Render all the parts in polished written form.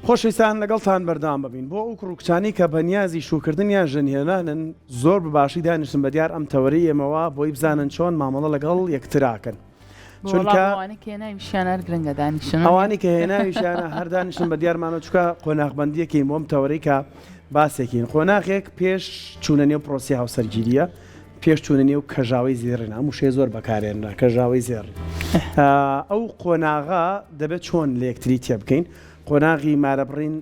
خۆشەویستان لەگەڵتان بەردەوام ببین بۆ ئەو کوڕ و کچانەی کە بەنیازی شووکردن یان ژنهێنانن زۆر بە باشی دانیشتن بە دیار ئەم تەوەرەی ئێمەوە بۆی بزانن چۆن مامەڵە لەگەڵ یەکتراکەن چونکە ئەوانەی کە هێناویشیانە هەر دانیشتن بە دیارمانەوە چونکە قۆناغبەندیەکەین بۆ ئەم تەوەرەی کە باسێکین قۆناغێک پێش چوونە نێو پرۆسی هاوسەرگیریە پێش چوونە نێو کەژاوەی زێڕین ئەم وشەیە زۆر بەکارێنرا کەژاوەی زێڕین ئەو قۆناغە دەبێت چۆن لە یەکتری تێبگەین قۆناغی مارەبڕین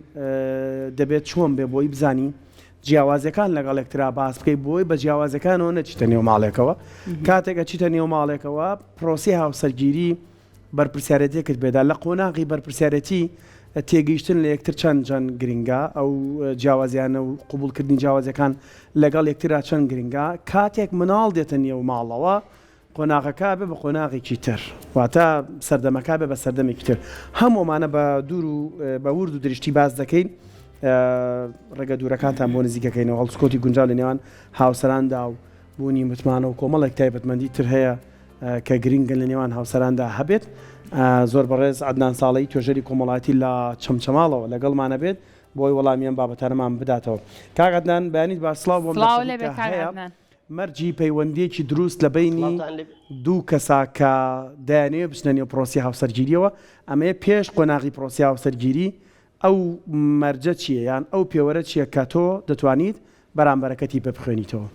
دەبێت چۆن بێ بۆی بزانی جیاوازەکان لەگەڵ یەکترا باس بکەیت بۆی بە جیاوازەکانەوە نەچیتە نێو ماڵێکەوە کاتێک ئەچیتە نێو ماڵێکەوە پرۆسی هاوسەرگیری بەرپرسیارێتیەکت پێدا لە قۆناغی بەرپرسیارێتی تێگەیشتن لە یەکتر چەند چەند گرنگە ئەو جیاوازیانە و قبوڵکردنی جیاوازیەکان لەگەڵ یەکترا چەند گرنگە کاتێک مناڵ دێتە نێو ماڵەوە قۆناغەکە بێ بە قۆناغێکی تر واتە سەردەمەکە بێ بە سەردەمێکی تر هەموو ئەمانە بە دوور و بە ورد و درشتی باس دەکەین ڕێگە دوورەکانتان بۆ نزیکەکەینەوە هەڵسکۆتی گونجاو لە نێوان هاوسەراندا و بوونی متمانە و کۆمەڵێک تایبەتمەندی تر هەیە کە گرنگن لە نێوان هاوسەراندا هەبێت. زۆر بەڕێز عەدنان ساڵەیی توێژەری کۆمەڵایەتی لە چەمچەماڵەوە لەگەڵمانە بێت بۆی وەڵامی ئەم بابەتانەمان بداتەوە. کاک عەدنان بەیانیت باش سڵاو بۆم سڵاو دەرفەتی لێبێ کە کاک هەیە عەدنان. مەرجی پەیوەندیەکی دروست لە بەینی سڵاوتان لێبێ. دوو کەسا کە دەیانەوێت بچنە نێو پرۆسی هاوسەرگیریەوە ئەمەیە پێش قۆناغی پرۆسی هاوسەرگیری ئەو مەرجە چیە یان ئەو پێوەرە چیە کە تۆ دەتوانیت بەرامبەرەکەتی پێ بخوێنیتەوە؟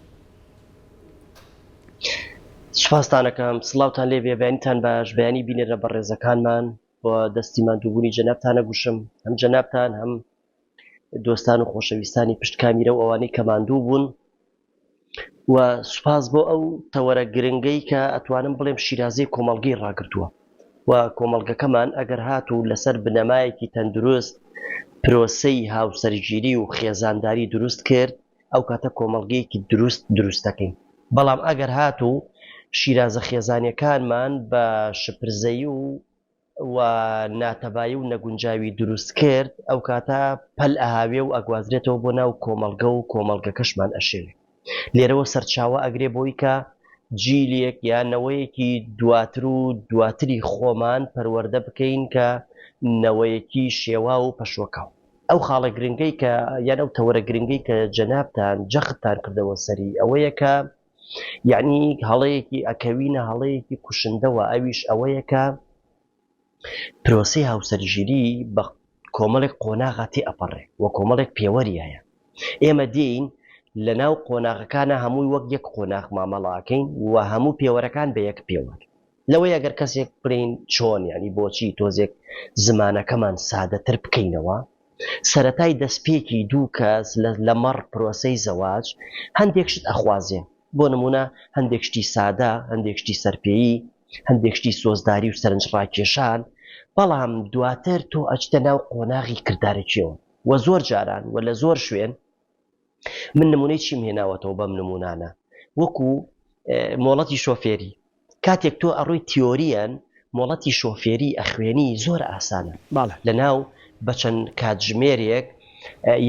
سوپاستان ئەکەم سڵاوتان لێ بێ بەیانیتان باش بەیانی بینەرە بەڕێزەکانمان بۆ دەستی ماندووبوونی جەنابتان ئەگوشم هەم جەنابتان هەم دۆستان و خۆشەویستانی پشت کامیرە و ئەوانەی کە ماندوو بوون و سوپاس بۆ ئەو تەوەرە گرنگەی کە ئەتوانم بڵێم شیرازەی کۆمەڵگەی ڕاگرتووە و کۆمەڵگەکەمان ئەگەر هاتوو لەسەر بنەمایەکی تەندروست پرۆسەی هاوسەرگیری و خێزانداری دروست کرد ئەو کاتە کۆمەڵگەیەکی دروست دروست دەکەین بەڵام ئەگەر هاتوو شیرازە خێزانیەکانمان بە شپرزەیی و و ناتەبایی و نەگونجاوی دروست کرد ئەو کاتە پەل ئەهاوێ و ئەگوازرێتەوە بۆ ناو کۆمەڵگە و کۆمەڵگەکەشمان ئەشێوێ لێرەوە سەرچاوە ئەگرێ بۆی کە جیلێک یا نەوەیەکی دواتر و دواتری خۆمان پەروەردە بکەین کە نەوەیەکی شێواو و پەشۆکاو. ئەو خاڵە گرنگەی کە یان ئەو تەوەرە گرنگەی کە جەنابتان جەختتان کردەوە سەری ئەوەیە کە یعنی هەڵەیەکی ئەکەوینە هەڵەیەکی کوشندەوە ئەویش ئەوەیە کە پرۆسەی هاوسەرگیری بە کۆمەڵێک قۆناغا تێ ئەپەڕێ و کۆمەڵێک پێوەری هەیە ئێمە دێین لە ناو قۆناغەکانە هەمووی وەک یەک قۆناغ مامەڵاکەین و هەموو پێوەرەکان بە یەک پێوەر لەوەی ئەگەر کەسێک بڵێین چۆن یعنی بۆچی تۆزێک زمانەکەمان سادەتر بکەینەوە سەرەتای دەستپێکی دوو کەس لەمەڕ پرۆسەی زەواج هەندێک شت ئەخوازێ بۆ نمونە هەندێک شتی سادە هەندێک شتی سەرپێیی هەندێک شتی سۆزداری و سەرنجڕاکێشان بەڵام دواتر تۆ ئەچیتە ناو قۆناغی کردارەکیەوە و زۆر جاران و لە زۆر شوێن من نمونەی چیم هێناوەتەوە بەم نمونانە وەکو مۆڵەتی شۆفێری کاتێک تۆ ئەڕۆی تیۆریەن مۆڵەتی شۆفێری ئەخوێنی زۆر ئاسانە لە ناو بە چەند کاتژمێرێک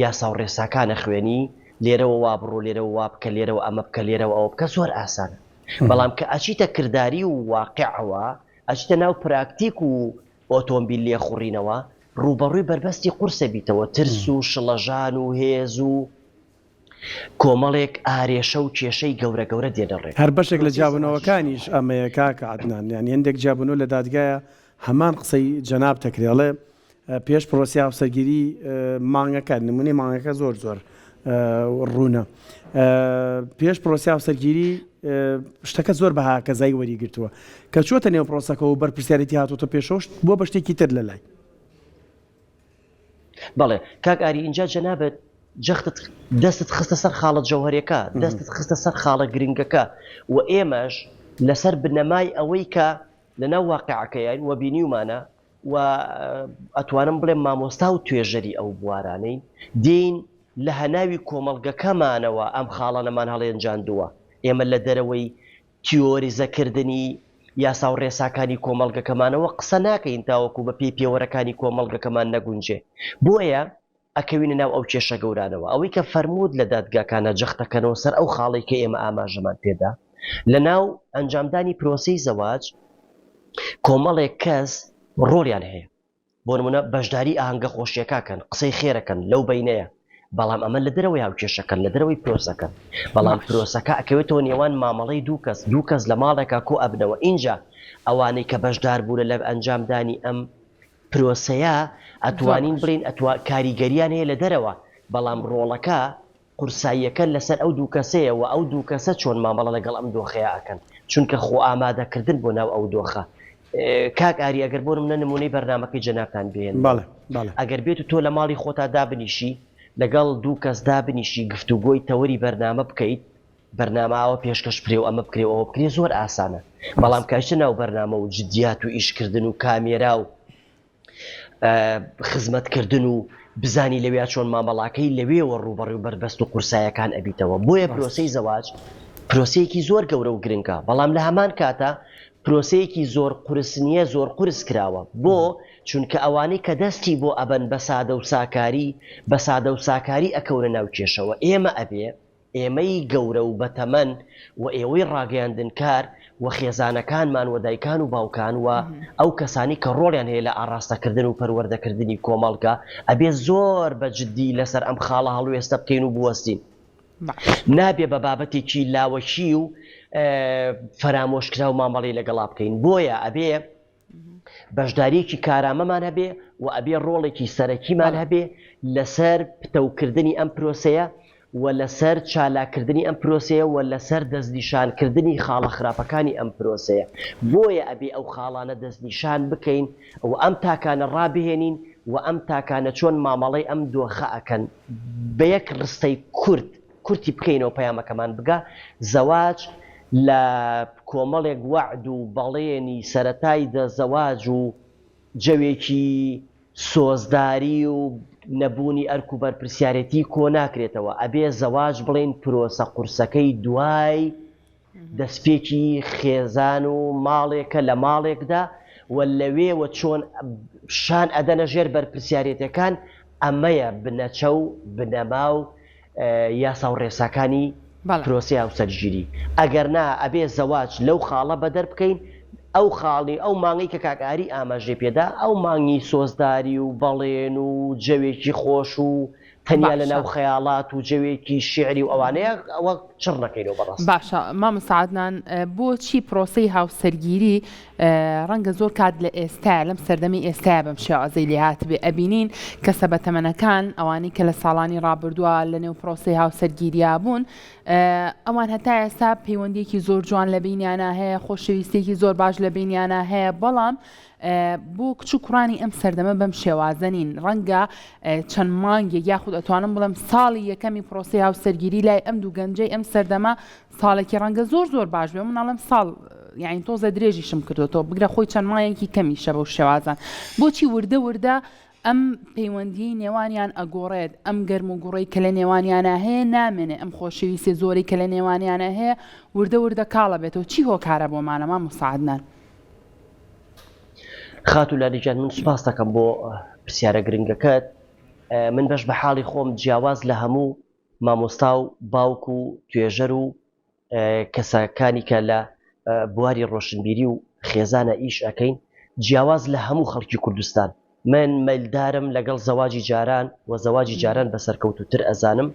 یاسا و ڕێساکان ئەخوێنی لێرەوە وا بڕۆ لێرەوە وا بکە لێرەوە ئەمە بکە لێرەوە ئەوە بکە زۆر ئاسانە بەڵام کە ئەچیتە کرداری و واقعەوە ئەچیتە ناو پراکتیک و ئۆتۆمبیل لێخوڕینەوە ڕووبەڕووی بەربەستی قورسە بیتەوە ترس و شڵەژان و هێز و کۆمەڵێک ئارێشە و کێشەی گەورە گەورە دێنە ڕێ. هەر بەشێک لە پرۆسەی زەواجیش جیابوونەوەکانیش هەمان. ئەمەیە کاکە عەدنان یانی هەندێک جیابوونەوە لە دادگایە هەمان قسەی جەنابت ئەکرێ ئەڵێ پێش پرۆسەی هاوسەرگیری مانگەکە نمونەی مانگەکە زۆر زۆر ڕوونە پێش پرۆسی هاوسەرگیری شتەکە زۆر بە هاکەزای وەری گرتووە کە چۆتە نێو پرۆسەکە و بەرپرسیارێتی هاتۆتە پێشەوە بۆ بە شتێکی تر لەلای. بەڵێ کاک ئاری ئینجا جەنابت جەختت دەستت خستە سەر خاڵە جەوهەرەکە دەستت خستە سەر خاڵە گرنگەکە و ئێمەش لەسەر بنەمای ئەوەی کە لەناو واقعەکەیان و بینیومانە و ئەتوانم بڵێم مامۆستا و توێژەری ئەو بوارانەین دێین لە هەناوی کۆمەڵگەکەمانەوە ئەم خاڵانەمان هەڵێنجاندووە ئێمە لە دەرەوەی تیۆریزەکردنی یاسا و ڕێساکانی کۆمەڵگەکەمانەوە قسە ناکەین تاوەکو بە پێی پێوەرەکانی کۆمەڵگەکەمان نەگونجێ بۆیە ئەکەوینە ناو ئەو کێشە گەورانەوە ئەوەی کە فەرمووت لە دادگاکانە جەختەکەنەوە سەر ئەو خاڵەی کە ئێمە ئاماژەمان پێدا لە ناو ئەنجامدانی پرۆسەی زەواج کۆمەڵێک کەس ڕۆڵیان هەیە. بۆ نمونە بەشداری ئاهەنگە خۆشیەکە کەن، قسەی خێرەکەن لەو بەینەیە، بەڵام ئەمە لە دەرەوەی هاوکێشەکەن، لە دەرەوەی پرۆسەکەن، بەڵام باش. پرۆسەکە ئەکەوێتەوە نێوان مامەڵەی دوو کەس، دوو کەس لە ماڵێکا کۆ ئەبنەوە، ئینجا ئەوانەی کە بەشدار بوونە لە ئەنجامدانی ئەم پرۆسەیە زۆر ئەتوانین باش. بڵێین ئەتوا کاریگەریان هەیە لە دەرەوە، بەڵام ڕۆڵەکە قورساییەکە لەسەر ئەو دوو کەسەیە و ئەو دوو کەسە چۆن مامەڵە لەگەڵ ئەم دۆخەیا ئەکەن چونکە خۆ ئامادەکردن بۆ ناو ئەو دۆخە کاک ئاری ئەگەر بۆ نمونە نمونەی بەرنامەکەی جەنابتان بهێنمەوە بەڵێ بەڵێ. ئەگەر بێت و تۆ لە ماڵی خۆتا دابنیشی لەگەڵ دوو کەس دابنیشی گفتوگۆی تەوەری بەرنامە بکەیت بەرنامە ئاوە پێشکەش بکرێ و ئەمە بکرێ و ئەوە بکرێ زۆر ئاسانە بەڵام ڕاستە. کە ئەچیتە ناو بەرنامە و جدیات و ئیشکردن و کامێرا و خزمەتکردن و بزانی لەویا چۆن مامەڵاکەی لەوێوە ڕووبەڕووی بەربەست و قورسایەکان ئەبیتەوە بۆیە پرۆسەی زەواج پرۆسەیەکی زۆر گەورە و گرنگە بەڵام لە هەمان کاتە پرۆسەیەکی زۆر قورس نییە زۆر قورس کراوە بۆ چونکە ئەوانەی کە دەستی بۆ ئەبەن بە سادە و ساکاری بە سادە و ساکاری ئەکەونە ناو کێشەوە ئێمە ئەبێ ئێمەی گەورە و بەتەمەن و ئێوەی ڕاگەیاندنکار و خێزانەکانمان و دایکان و باوکان و ئەو کەسانەی کە ڕۆڵیان هەیە لە ئاڕاستەکردن و پەروەردەکردنی کۆمەڵگە ئەبێ زۆر بە جدی لەسەر ئەم خاڵە هەڵوێستە بکەین و بوەستین. نابێ بە بابەتێکی لاوەکی و فەرامۆشکراو مامەڵەی لەگەڵا بکەین. بۆیە ئەبێ بەشدارییەکی کارامەمان هەبێ و ئەبێ ڕۆڵێکی سەرەکیمان هەبێ لەسەر پتەوکردنی ئەم پرۆسەیە و لەسەر چالاککردنی ئەم پرۆسەیە و لەسەر دەستنیشانکردنی خاڵە خراپەکانی ئەم پرۆسەیە. بۆیە ئەبێ ئەو خاڵانە دەستنیشان بکەین و ئەم تاکانە ڕابهێنین و ئەم تاکانە چۆن مامەڵەی ئەم دۆخە ئەکەن بە یەک ڕستەی کورت کورتی بکەینەوە پەیامەکەمان بگا، زەواج لە کۆمەڵێک وەعد و بەڵێنی سەرەتای دە زەواج و جەوێکی سۆزداری و نەبوونی ئەرک و بەرپرسیارێتی کۆ ناکرێتەوە، ئەبێ زەواج بڵێین پرۆسە قورسەکەی دوای دەستپێکی خێزان و ماڵێکە لە ماڵێکدا و لەوێوە چۆن شان ئەدەنە ژێر بەرپرسیارێتەکان، ئەمەیە بنەچە و بنەما و یاسا و ڕێساکانی پرۆسەی هاوسەرگیری، ئەگەر نا ئەبێ زەواج لەو خاڵە بەدەر بکەین، ئەو خاڵی ئەو مانگەی کە کاک ئاری ئاماژەی پێدا ئەو مانگی سۆزداری و بەڵێن و جەوێکی خۆش و تەنیا لە باشە. ناو خەیاڵات و جەوێکی شیعری و ئەوانەیە ئەوە چڕ نەکەینەوە بەڕاستی. باشە مامۆستا عەدنان بۆچی پرۆسەی هاوسەرگیری ڕەنگە زۆر کات لە ئێستایا لەم سەردەمی ئێستایا بەم شێوازەی لێ هاتبێ ئەبینین کەسە بەتەمەنەکان ئەوانەی کە لە ساڵانی ڕابردووە لە نێو پرۆسەی هاوسەرگیریا بوون ئەوان هەتا ئێستا پەیوەندیەکی زۆر جوان لە بینیانە هەیە خۆشەویستێکی زۆر باش لە بینیانە هەیە بەڵام بۆ کچ و کوڕانی ئەم سەردەمە بەم شێوازە نین ڕەنگە چەند مانگێک یاخود ئەتوانم بڵێم ساڵی یەکەمی پرۆسی هاوسەرگیری لای ئەم دوو گەنجەی ئەم سەردەمە ساڵێکی ڕەنگە زۆر زۆر باش بێ من ئەڵێم ساڵ یعنی تۆزە درێژیشم کردوەوە بگرە خۆی چەند مایەکی کەمیشە بەو شێوازان بۆچی وردە وردە ئەم پەیوەندیی نێوانیان ئەگۆڕێت ئەم گەرم و گوڕی کە لە نێوانیانە هەیە نامێنێ ئەم خۆشەویستی زۆری کە لە نێوانیانە هەیە وردە وردە کاڵە بێتەوە چی هۆکارە بۆمانە مامۆستا عەدنان؟ خاتوو لانی گیان من سوپاست دەکەم بۆ پرسیارە گرنگەکەت من بەش بە حاڵی خۆم جیاواز لە هەموو مامۆستا و باوک و توێژەر و کەسەکانی کە لە بواری ڕۆشنبیری و خێزانە ئیش ئەکەین جیاواز لە هەموو خەڵکی کوردستان من مەیلدارم لەگەڵ زەواجی جاران و زەواجی جاران بە سەرکەوتووتر ئەزانم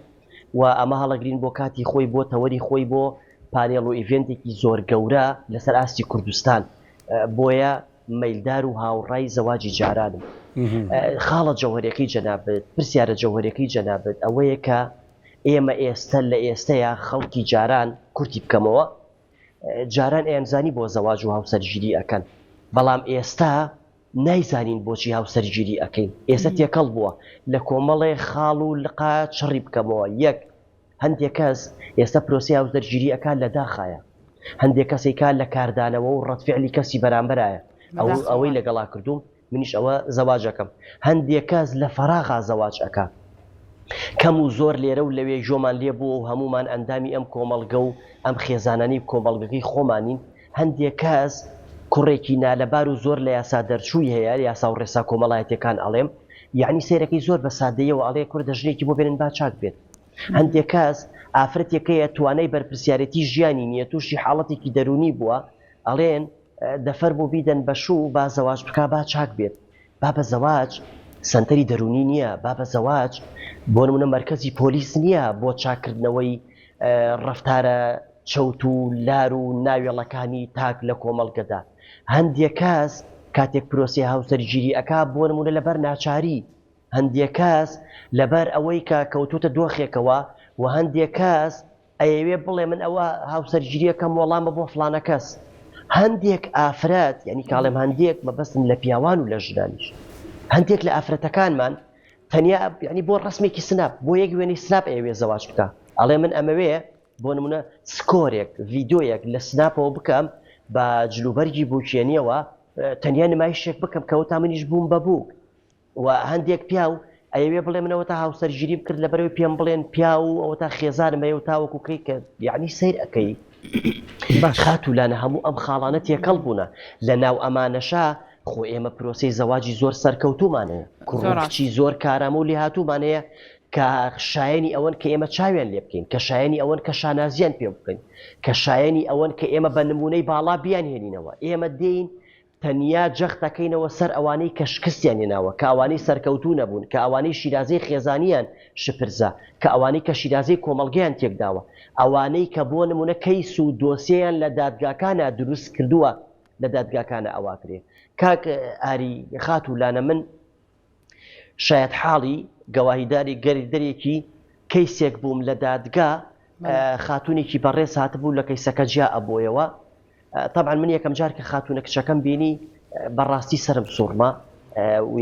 و ئەمە هەڵەگرین بۆ کاتی خۆی بۆ تەوەری خۆی بۆ پانێڵ و ئیڤێنتێکی زۆر گەورە لەسەر ئاستی کوردستان بۆیە مەیلدار و هاوڕای زەواجی جارانم. خاڵە جەوهەریەکەی جەنابت، پرسیارە جەوهەریەکەی جەنابت ئەوەیە کە ئێمە ئێستە لە ئێستەیا خەڵکی جاران کورتی بکەمەوە جاران ئەیانزانی بۆ زەواج و هاوسەرگیری ئەکەن بەڵام ئێستا نایزانین بۆچی هاوسەرگیری ئەکەین ئێستا تێکەڵ بووە لە کۆمەڵێ خاڵ و لقا چڕی بکەمەوە یەک هەندێک کەس ئێستا پرۆسەی هاوسەرگیری ئەکات لە داخایە هەندێک کەس ئەیکات لە کاردانەوە و ڕەدفعلی کەسی بەرامبەرایە ئەو ئەوەی لەگەڵا کردووم منیش ئەوە زەواج ئەکەم هەندێک کەس لە فەراغا زەواج ئەکا کەم و زۆر لێرە و لەوێ گۆمان لێ بووە و هەموومان ئەندامی ئەم کۆمەڵگە و ئەم خێزانانەی کۆمەڵگەکەی خۆمانین هەندێک کەس کوڕێکی نالەبار و زۆر لە یاسا دەرچووی هەیە، یاسا و ڕێسا کۆمەڵایەتیەکان ئەڵێم، یەعنی سەیرەکەی زۆر بە سادەیەوە ئەڵێ کوردە ژنێکی بۆ بێنن با چاک بێت. هەندێک کەس ئافرەتێک هەیە توانای بەرپرسیارێتی ژیانی نییە تووشی حاڵەتێکی دەروونی بووە ئەڵێن دەفەرموو بیدەن بە شوو با زەواج بکا با چاک بێت. بابە زەواج سەنتەری دەروونی نییە، بابە زەواج بۆ نمونە مەرکەزی پۆلیس نییە بۆ چاککردنەوەی ڕەفتارە چەوت و لار و ناوێڵەکانی تاک لە کۆمەڵگەدا. هەندێک کەس کاتێک پرۆسەی هاوسەرگیری ئەکا بۆ نمونە لەبەر ناچاری، هەندێک کەس لەبەر ئەوەی کە کەوتووتە دۆخێکەوە و هەندێک کەس ئەیەوێ بڵێ من ئەوە هاوسەرگیریەکەم وەڵامە بۆ فڵانە کەس. هەندێک ئافرەت یانی کاڵێم هەندێک مەبەستم لە پیاوان و لە ژنانیش هەندێک لە ئافرەتەکانمان تەنیا یعنی بۆ ڕسمێکی سناپ بۆ یەک وێنەی سناپ ئەیەوێ زەواج بکە ئەڵێ من ئەمەوێ بۆ نمونە سکۆرێک ڤیدۆیەک لە سناپەوە بکەم بە جلوبەرگی بوکێنیەوە تەنیا نمایشێک بکەم کەوتا منیش بووم بە بووک و هەندێک پیاو ئەیەوێ بڵێ من ئەوەتا هاوسەرگیریم کرد لەبەرەوەی پێم بڵێن پیاو و ئەوەتا خێزانم هەیە و تاوەکو کەی کە یعنی سەیر ئەکەی باش خاتوو لانە هەموو ئەم خاڵانە تێکەڵ بوونە لە ناو ئەمانەشا خۆ ئێمە پرۆسەی زەواجی زۆر سەرکەوتوومان هەیە کوڕ زۆر و ڕاست. کچی زۆر کارامە و لێهاتوومان هەیە کە شایەنی ئەوەن کە ئێمە چاویان لێ بکەین کە شایەنی ئەوەن کە شانازیان پێ بکەین کە شایەنی ئەوەن کە ئێمە بە نموونەی باڵا بیانهێنینەوە ئێمە دێین تەنیا جەخت دەکەینەوە سەر ئەوانەی کە شکستیان هێناوە، کە ئەوانەی سەرکەوتوو نەبوون، کە ئەوانەی شیرازەی خێزانییان شپرزە، کە ئەوانەی کە شیرازەی کۆمەڵگەیان تێکداوە، ئەوانەی کە بۆ نموونە کەیس و دۆسیەیان لە دادگاکانا دروست کردووە، لە دادگاکانا ئەواکرێ. کاک ئاری، خاتوو لانە من شایەتحاڵی، گەواهیداری، گەریدەرێکی کەیسێک بووم لە دادگا، خاتوونێکی بەڕێز هاتبوو لە کەیسەکە جیا ئەبۆیەوە، تەبعەن من یەکەم جار کە خاتوونە کچەکەم بینی بەڕاستی سەرم سوڕما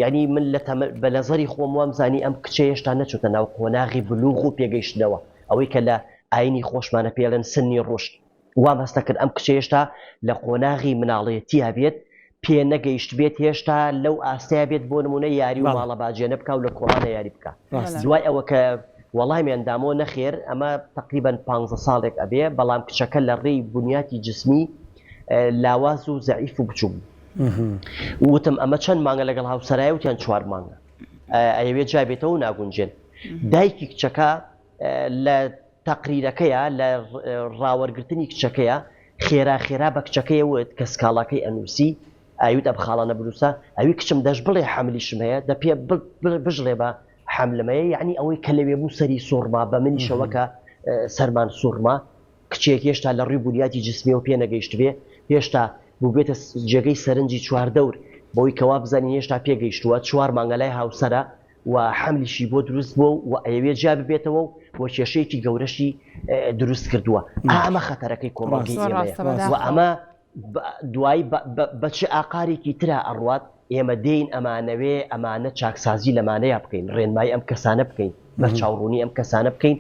یعنی من لە بە نەزەری خۆم وام زانی ئەم کچە هێشتا نەچۆتە ناو قۆناغی بلوغ و پێگەیشتنەوە ئەوەی کە لە ئاینی خۆشمانە پێڵێن سنی ڕوشد وام هەستە کرد ئەم کچە هێشتا لە قۆناغی مناڵێتیا بێت پێ نەگەیشتبێت هێشتا لەو ئاستەیا بێت بۆ نمونە یاری و ماڵە باجێنە بکا و لە کۆڵانە یاری بکا دوای ئەوە کە وەڵامیان دامەوە نەخێر ئەمە تەقریبەن پانزە ساڵێک ئەبێ بەڵام کچەکە لە ڕێی بنیاتی جسمی لاواز و زەعیف و بچوک بوو وتم ئەمە چەند مانگە لەگەڵ هاوسەرایە وتیان چوار مانگە ئەیەوێ جا بێتەوە و ناگونجێن دایکی کچەکە لە تەقریرەکەیا لە ڕاوەرگرتنی کچەکەیا خێرا خێرا بە کچەکەی وت کە سکاڵاکەی ئەنووسی ئەیوت ئەم خاڵانە بنووسە ئەوی کچم دەش بڵێ حەملیشم هەیە دە پێ بژڵێ بە حەملم هەیە یەعنی ئەوەی کە لەوێ بوو سەری سوڕما بە منیشەوە کە سەرمان سوڕما کچێک هێشتا لە ڕووی بونیاتی جسمیەوە پێ نەگەیشتبێ هێشتا بووبێتە جێگەی سەرنجی چواردەور بەوەی کە وابزانین هێشتا پێگەیشتووە چوار مانگە لای هاوسەرە و حەملیشی بۆ دروست بووە و ئەیەوێ جیا ببێتەوە و کێشەیەکی گەورەشی دروست کردووە. ئا ئەمە خەتەرەکەی کۆمەڵگەی ئێمەیە و ئەمە دوایی بە چ ئاقارێکی ترا ئەڕوات، ئێمە دێین ئەمانەوێ ئەمانە چاکسازی لەمانەیا بکەین، ڕێنمایی ئەم کەسانە بکەین، بەرچاوڕوونی ئەم کەسانە بکەین،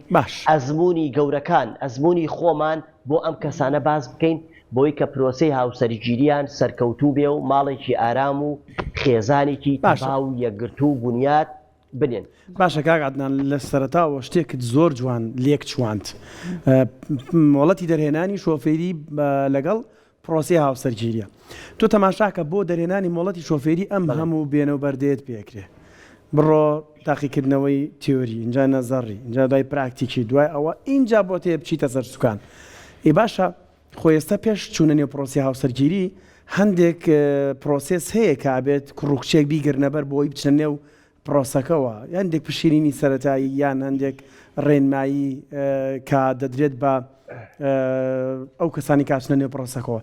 ئەزموونی گەورەکان، ئەزموونی خۆمان بۆ ئەم کەسانە باس بکەین بۆی کە پرۆسەی هاوسەرگیریان سەرکەوتوو بێ و ماڵێکی ئارام و خێزانێکی باشە. تەبا و یەکگرتوو و بونیاد بنێن. باشە کاک عەدنان لە سەرەتاوە شتێکت زۆر جوان لێک چواند مۆڵەتی دەرهێنانی شۆفێری لەگەڵ پرۆسەی هاوسەرگیریە تۆ تەماشاکە بۆ دەرهێنانی مۆڵەتی شۆفێری ئەم بەڵێ. هەموو بێنە و بەردەیەت پێکرێ بڕۆ تاقیکردنەوەی تیۆری ئینجا نەزەڕی ئینجا دوای پراکتیکی دوای ئەوە ئینجا بۆت هەیە بچیتە سەر سوکان ئێ باشە خۆ ئێستا پێش چوونە نێو پرۆسەی هاوسەرگیری هەندێک پرۆسێس هەیە کە ئەبێت کوڕ و کچێک بیگرنە بەر بۆی بچنە نێو پرۆسەکەوە هەندێک پشکنینی سەرەتایی یان هەندێک ڕێنمایی کە دەدرێت بە ئەو کەسانی کە ئەچنە نێو پرۆسەکەوە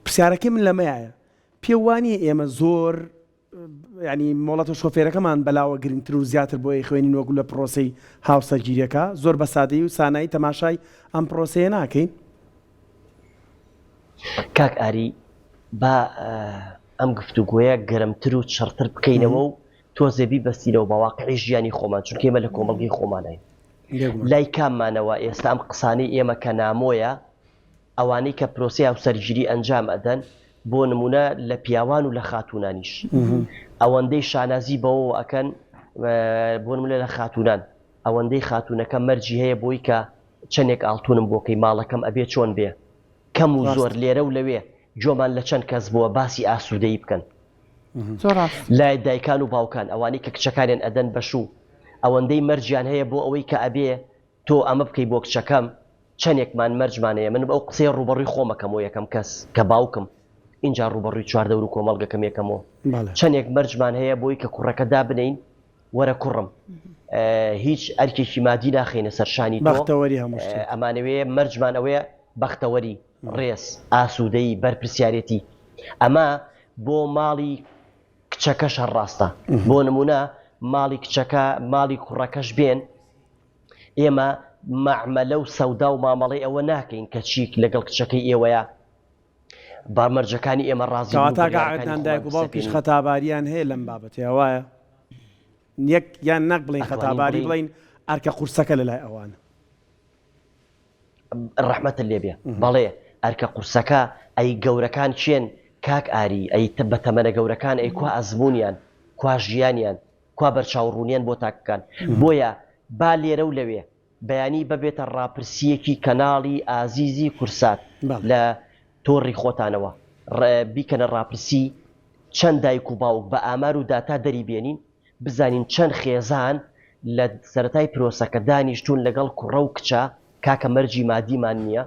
پرسیارەکەی من لەمەیە پێ وانییە ئێمە زۆر یانی مۆڵەتە شۆفێرەکەمان بەلاوە گرنگتر و زیاتر بۆ ئەیخوێنین وەکو لە پرۆسەی هاوسەرگیریەکە زۆر بە سادەیی و سانایی تەماشای ئەم پرۆسەیە ناکەین؟ کاک ئاری با ئەم گفتوگۆیە گەرمتر و چڕتر بکەینەوە و تۆزێ بیبەستینەوە بە واقعی ژیانی خۆمان چونکە ئێمە لە کۆمەڵگەی خۆمانین لای کاممانەوە ئێستا ئەم قسانەی ئێمە کە نامۆیە ئەوانەی کە پرۆسەی هاوسەرگیری ئەنجام ئەدەن بۆ نمونە لە پیاوان و لە خاتوونانیش ئەوەندەی شانازی بەوەوە ئەکەن بۆ نمونە لە خاتوونان ئەوەندەی خاتوونەکە مەرجی هەیە بۆی کە چەندێک ئاڵتونم بۆکەی ماڵەکەم ئەبێ چۆن بێ کەم و زۆر لێرە و لەوێ گۆمان لە چەند کەس بووە باسی ئاسوودەیی بکەن لای دایکان و باوکان ئەوانەی کە کچەکانیان ئەدەن بەشوو ئەوەندەی مەرجیان هەیە بۆ ئەوەی کە ئەبێ تۆ ئەمە بکەی بۆ کچەکەم چەنێکمان مەرجمان هەیە من ئەو قسەیە ڕووبەڕووی خۆم ئەکەمەوە یەکەم کەس کە باوکم. ئینجا ڕووبەڕووی چواردەور و کۆمەڵگەکەم یەکەمەوە. چەندێک مەرجمان هەیە بۆی کە کوڕەکە دابنێین وەرە کوڕم هیچ ئەرکێکی مادی ناخەینە سەر شانی تۆ، بەختەوەری هەموو شتێک. ئەمانەوێ مەرجمان ئەوەیە بەختەوەری، ڕێز، ئاسوودەیی، بەرپرسیارێتی. ئەمە بۆ ماڵی کچەکەش هەر ڕاستە. بۆ نموونە ماڵی کچەکە، ماڵی کوڕەکەش بێن، ئێمە مەعمەلە و سەودا و مامەڵەی ئەوە ناکەین کە چی لەگەڵ کچەکەی ئێوەیە بە مەرجەکانی ئێمە ڕازی بن و کەواتە کاک بڕیارەکانی عەدنان خۆمان دایک و باوکیش بسەپێنین. خەتاباریان هەیە لەم بابەتەیا وایە؟ یەک یان نەک بڵێین ئەتوانین خەتاباری بڵێین بڵێین ئەرکە قورسەکە لەلای ئەوانە. ڕەحمەتت لێ بێ بەڵێ ئەرکە قورسەکە ئەی گەورەکان کێن کاک ئاری ئەی بەتەمەنە گەورەکان ئەی کوا ئەزموونیان کوا ژیانیان کوا بەرچاوڕوونیان بۆ تاکەکان بۆیە با لێرە و لەوێ بەیانی ببێتە ڕاپرسییەکی کەناڵی ئازیزی کورسات لە تۆڕی خۆتانەوە بیکەنە ڕاپرسی چەند دایک و باوک بە ئامار و داتا دەری بێنین بزانین چەند خێزان لە سەرەتای پرۆسەکە دانیشتوون لەگەڵ کوڕە و کچە کاکە مەرجی مادیمان نییە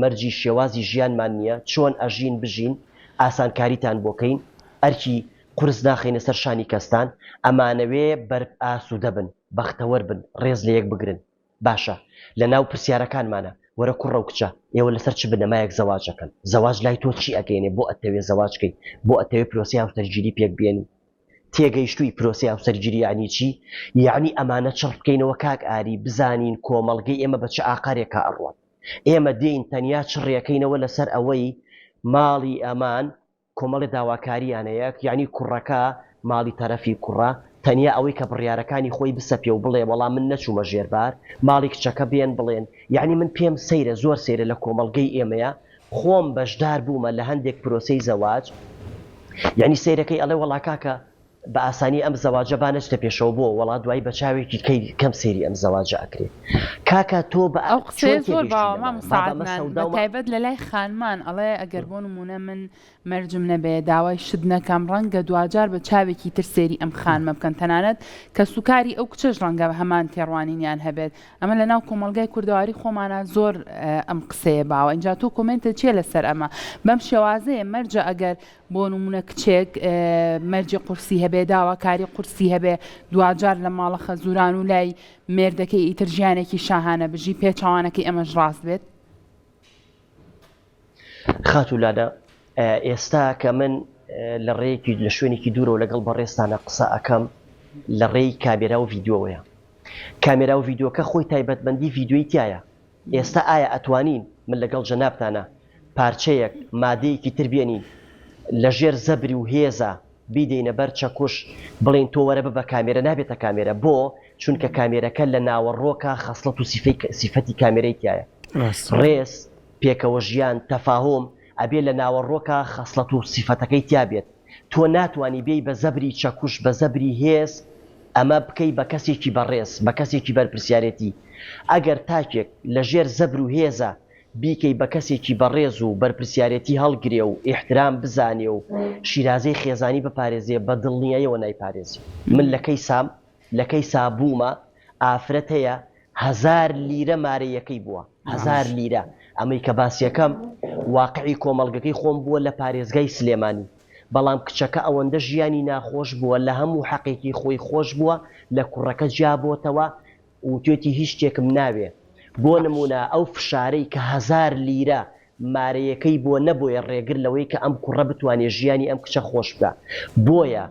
مەرجی شێوازی ژیانمان نییە چۆن ئەژین بژین ئاسانکاریتان بۆ کەین ئەرکی قورس ناخەینە سەر شانی کەستان ئەمانەوێ بەر ئاسودە بن بەختەوەر بن ڕێز لە یەک بگرن باشە لە ناو پرسیارەکانمانە وەرە کوڕە و کچە ئێوە لەسەر چ بنەمایەک زەواج ئەکەن زەواج لای تۆ چی ئەگەیەنێ بۆ ئەتەوێ زەواج کەی بۆ ئەتەوێ پرۆسەی هاوسەرگیری پێک بێنی تێگەیشتووی پرۆسەی هاوسەرگیری یەعنی چی؟ یەعنی ئەمانە چڕ بکەینەوە کاک ئاری بزانین کۆمەڵگەی ئێمە بە چ ئاقارێکا ئەڕوات ئێمە دێین تەنیا چڕیەکەینەوە لەسەر ئەوەی ماڵی ئەمان کۆمەڵێ داواکاریان هەیە یەعنی کوڕەکە ماڵی تەرەفی کوڕە تەنیا ئەوەی کە بڕیارەکانی خۆی بسەپێ و بڵێ وەڵا من نەچوومە ژێر بار ماڵی کچەکە بێن بڵێن یەعنی من پێم سەیرە زۆر سەیرە لە کۆمەڵگەی ئێمەیە خۆم بەشدار بوومە لە هەندێک پرۆسەی زەواج یەعنی سەیرەکەی ئەڵێ وەڵا کاکە بە ئاسانی ئەم زەواجە با نەچتە پێشەوە بۆ وەڵا دوایی بە چاوێکی کەی کەم سەیری ئەم زەواجە ئەکرێ کاکە تۆ بە ئەو قسەیە چۆن زۆر تێگەیشتوی باوە لەمە مامۆستا بابە ئەمە عەدنان سەودا بە و مە تایبەت لە لای خانمان ئەڵێ ئەگەر بۆ نموونە من مەرجم نەبێ داوای شت نەکەم ڕەنگە دواجار بە چاوێکی تر سەیری ئەم خانمە بکەن تەنانەت کەسوکاری ئەو کچەش ڕەنگە هەمان تێڕوانینیان هەبێت ئەمە لە ناو کۆمەڵگای کوردەواری خۆمانا زۆر ئەم قسەیە باوە ئینجا تۆ کۆمێنتت چیە لەسەر ئەمە بەم شێوازەیە مەرجە ئەگەر بۆ نمونە کچێک مەرجی قورسی هەبێ داواکاری قورسی هەبێ دواجار لە ماڵە خەزوران و لای مێردەکەی ئیتر ژیانێکی شاهانە بژی پێچەوانەکەی ئەمەش ڕاست بێت؟ خاتوو لانە ئێستا کە من لە ڕێیەکی لە شوێنێکی دوورەوە لەگەڵ بەڕێزتانە قسە ئەکەم لە ڕێی کامێرا و ڤیدیۆوەیە کامێرا و ڤیدیۆکە خۆی تایبەتمەندی ڤیدیۆی تایە ئێستا ئایا ئەتوانین من لەگەڵ جەنابتانە پارچەیەک مادەیەکی تر بێنین لە ژێر زەبری و هێزا بیدەینە بەر چەکوش بڵێین تۆ وەرە ببە کامێرە نابێتە کامێرە بۆ؟ چونکە کامێرەکە لە ناوەڕۆکا خەسڵەت و سیفەی سیفەتی کامێرەی تیایە ڕێز پێکەوە ژیان تەفاهوم ئەبێ لە ناوەڕۆکا خەسڵەت و سیفەتەکەی تیا بێت تۆ ناتوانی بێی بە زەبری چەکوش بە زەبری هێز ئەمە بکەی بە کەسێکی بەڕێز بە کەسێکی بەرپرسیارێتی ئەگەر تاکێک لە ژێر زەبر و هێزا بیکەی بە کەسێکی بەڕێز و بەرپرسیارێتی هەڵگرێ و ئیحترام بزانێ و شیرازەی خێزانی بپارێزێ بە دڵنیایەوە نایپارێزی من لە کەیسام لە کەیسا بوومە ئافرەت هەیە هەزار لیرە مارەیەکەی بووە هەزار لیرە ئەمەی کە باسیەکەم واقعی کۆمەڵگەکەی خۆم بووە لە پارێزگای سلێمانی بەڵام کچەکە ئەوەندە ژیانی ناخۆش بووە لە هەموو حەقێکی خۆی خۆش بووە لە کوڕەکە جیابۆتەوە وتوێتی هیچ شتێکم ناوێ بۆ نمونە ئەو فشارەی کە هەزار لیرە مارەیەکەی بۆ نەبۆیە ڕێگر لەوەی کە ئەم کوڕە بتوانێ ژیانی ئەم کچە خۆش بکا بۆیە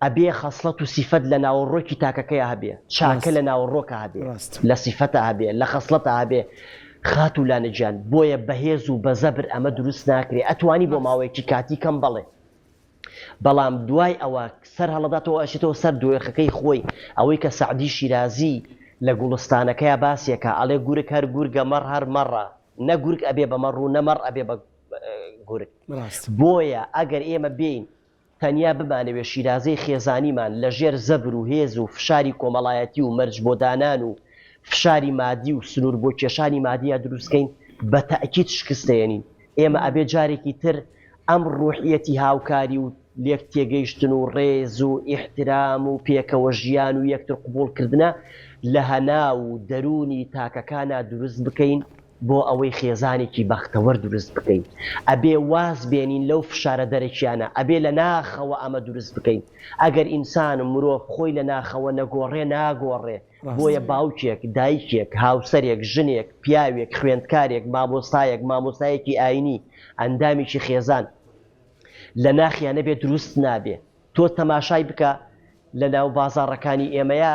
ئەبێ خەسڵەت و سیفەت لە ناوەڕۆکی تاکەکەیا هەبێ چاکە لە ناوەڕۆکا هەبێ لە سیفەتا هەبێ لە خەسڵەتا هەبێ خاتوو لانە گیان بۆیە بەهێز و بە زەبر ئەمە دروست ناکرێ ئەتوانی بۆ ماوەیەکی کاتی کەم بەڵێ بەڵام دوای ئەوە سەر هەڵەداتەوە ئەچێتەوە سەر دۆخەکەی خۆی ئەوەی کە سەعدی شیرازی لە گوڵستانەکەیا باسیەکا ئەڵێ گورگ هەر گورگە مەڕ هەر مەڕە نە گورگ ئەبێ بە مەڕ و نە مەڕ ئەبێ بە گورگ بۆیە ئەگەر ئێمە بێین تەنیا بمانەوێ شیرازەی خێزانیمان لە ژێر زەبر و هێز و فشاری کۆمەڵایەتی و مەرج بۆ دانان و فشاری مادی و سنوور بۆ کێشانی مادییا دروست کەین بە تەئکید شکست دەیەنین. ئێمە ئەبێ جارێکی تر ئەم ڕوحیەتی هاوکاری و لێک تێگەیشتن و ڕێز و ئیحترام و پێکەوە ژیان و یەکتر قبوڵ کردنە لە هەناو و دەروونی تاکەکانا دروست بکەین. بۆ ئەوەی خێزانێکی بەختەوەر دروست بکەین ئەبێ واز بێنین لەو فشارە دەرەکیانە ئەبێ لە ناخەوە ئەمە دروست بکەین ئەگەر ئینسان و مرۆڤ خۆی لە ناخەوە نەگۆڕێ ناگۆڕێ بۆیە باوکێک دایکێک هاوسەرێک ژنێک پیاوێک خوێندکارێک مامۆستایەک مامۆستایەکی ئاینی ئەندامێکی خێزان لە ناخیا نەبێ دروست نابێ تۆ تەماشای بکە لە ناو بازاڕەکانی ئێمەیا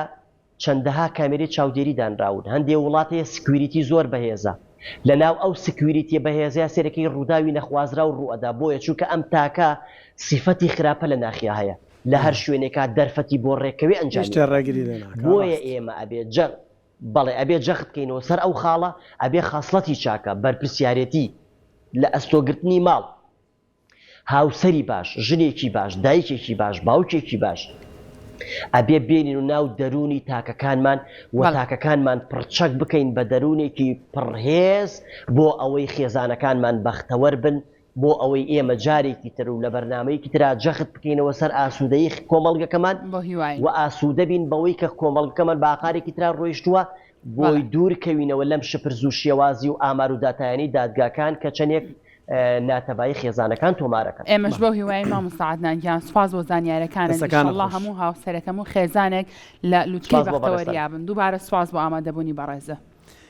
چەندەها کامێرەی چاودێری دانراون، هەندێ وڵات هەیە security زۆر بەهێزە، لەناو ئەو security یە بەهێزەیا سەیرەکەی ڕووداوی نەخوازراو ڕووئەدا، بۆیە چونکە ئەم تاکە سیفەتی خراپە لە ناخیا هەیە، لە هەر شوێنێکا دەرفەتی بۆ ڕێکەوێ ئەنجامی شتێ ئەدا. ڕێگری لێ ناکا بۆیە ڕاست. ئێمە ئەبێ جە بەڵێ ئەبێ جەخت بکەینەوە سەر ئەو خاڵە، ئەبێ خەسڵەتی چاکە، بەرپرسیارێتی لە ئەستۆگرتنی ماڵ، هاوسەری باش، ژنێکی باش، دایکێکی باش، باوکێکی باش ئەبێ بێنین و ناو دەروونی تاکەکانمان و تاکەکانمان پڕچەک بکەین بە دەروونێکی پڕهێز بۆ ئەوەی خێزانەکانمان بەختەوەر بن بۆ ئەوەی ئێمە جارێکی تر و لە بەرنامەیەکی ترا جەخت بکەینەوە سەر ئاسوودەیی کۆمەڵگەکەمان و ئاسوودە بین بەوەی کە کۆمەڵگەکەمان بە ئاقارێکی ترا ڕۆیشتووە بۆی دوور کەوینەوە لەم شپرز و شێوازی و ئامار و داتایانەی دادگاکان کە چەندێک ناتەبایی خێزانەکان تۆمارەکەن. ئێمەش بەو هیوایەین مامۆستا عەدنان گیان سوپاس بۆ زانیارەکانت دەستەکانت ئیشەڵڵا خۆش. هەموو هاوسەرەکەم و خێزانێک لە لوتکەی سوپاس بۆ بەڕێزتان. بەختەوەریا بن دووبارە سوپاس بۆ ئامادەبوونی بەڕێزت.